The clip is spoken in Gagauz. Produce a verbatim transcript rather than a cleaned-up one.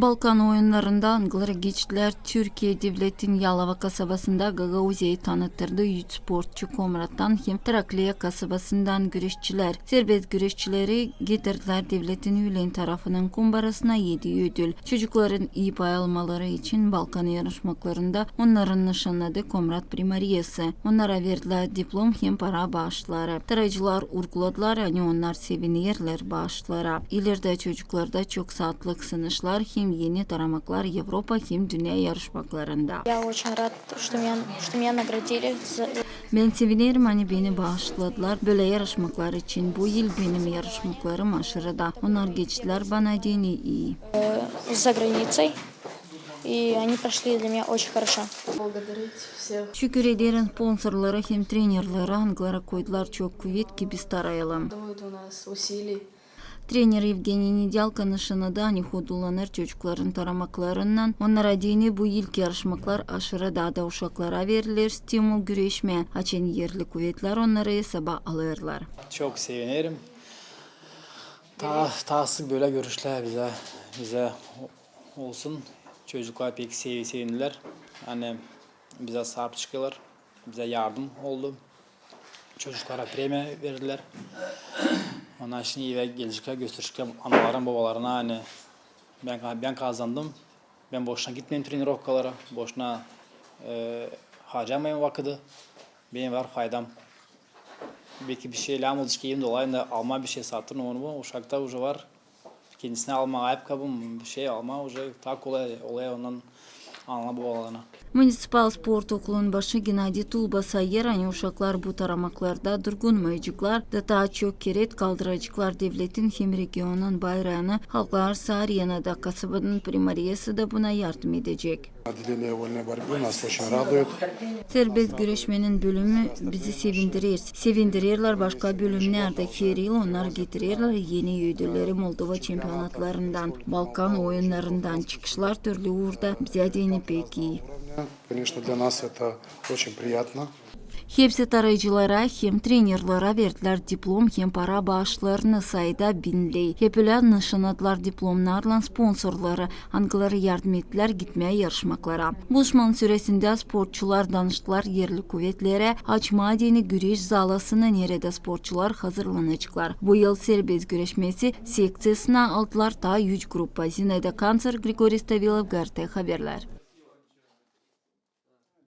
Balkan oyunnarında angıları geçtilär Türkiye devletin Yalova kasabasında Gagauziyayı tanıttırdı üç sportçu Komrattan hem Tarakliya kasabasından güreşçilär. Serbest güreşçileri getirdilär devletin ülen tarafının kumbarasına edi ödül. Çocukların ii pay almaları için Balkan yarışmaklarında onnarın nışannadı Komrat Primariyası. Onnara verdilär diplom hem para baaşları. Tarayıcılar urguladılar, ani onnar sevinerlär baaşlara. İlerdä çocuklarda çok saatlık sınışlar hem eni taramaklar Evropa hem dünnä yarışmaklarında. Я очень рад, что меня, что меня наградили за Bän sevinerim, ani beni baaşladılar bölä yarışmaklar için. Bu yıl benim yarışmaklarım aşırı da. Onnar geçtilär bana deyni ii. За границей, и они прошли для меня очень хорошо. Благодарить всех. Şükür ederim sponsorlara hem trenerlerä, angıları koydular çok kuvet, ki biz tarayalım. Требует у нас усилий. Trener Evgeniy Nedälko nışannadı, ani hudullanêr çocukların taramaklarınnan. Onnara deyni bu yılkı yarışmaklar aşırı daa da uşaklara veriler stimul güreşmää, açan erli kuvetlär onnarı esaba alêrlar. Çok sevinerim. Taa, taa sık bölä görüşlär bizä, bizä olsun. Çocuklar pek sev-, sevindilär. Ani bizä saap çıkêrlar, bizä yardım oldu. Çocuklara premiya verdilär. Ondan şindi evä gelecekler, gösterecekler analarına, bobalarına, ani bän, bän kazandım. Bän boşuna gitmedim trenirovkalara, boşuna, e, harcamayım vakıdı. Benim var faydam. Beki bir şey lääm oldu, çıkayım dolayında almaa bir şey satın, onu bu. Uşakta uje var. Kendisinä almaa ayapkabı, bir şey almaa uje taa kolay olêr ondan analarına, bobalarına. Munisipal sport okulun başı Genadiy Tulba sayêr, ani uşaklar bu taramaklarda durgunmayaceklar da taa çok keret kaldıraceklar devletin hem regionun bayraanı halklararası arenada. Kasabanın primariyası da buna yardım edecek. Отделение вольной борьбы нас очень радует. Serbest güreşmenin bölümü bizi sevindirer. Sevindirerlär başka bölümnerdä. Her yıl onnar getirerlär eni ödülleri Moldova çempionatlarından, Balkan oyunnarından. Çıkışlar türlü uurda bizä deyni pek ii. Конечно, для нас это очень приятно. Hepsi tarayıcılara hem trenerlerä verdilär diplom hem para baaşlarını sayıda bin ley. Hep ölä nışannadılar diplomnarlan sponsorları, angıları yardım ettilär gitmää yarışmaklara. Buluşmanın süresindä sportçular danıştılar erli kuvetlerä açmaa deyni güreş zalasını, neredä sportçular hazırlanaceklar. Bu yıl serbest güreşmesi sekţiyasına aldılar taa üç grupa. Zinaida Kanţer, Grigoriy Stavilov, GRT Haberlär.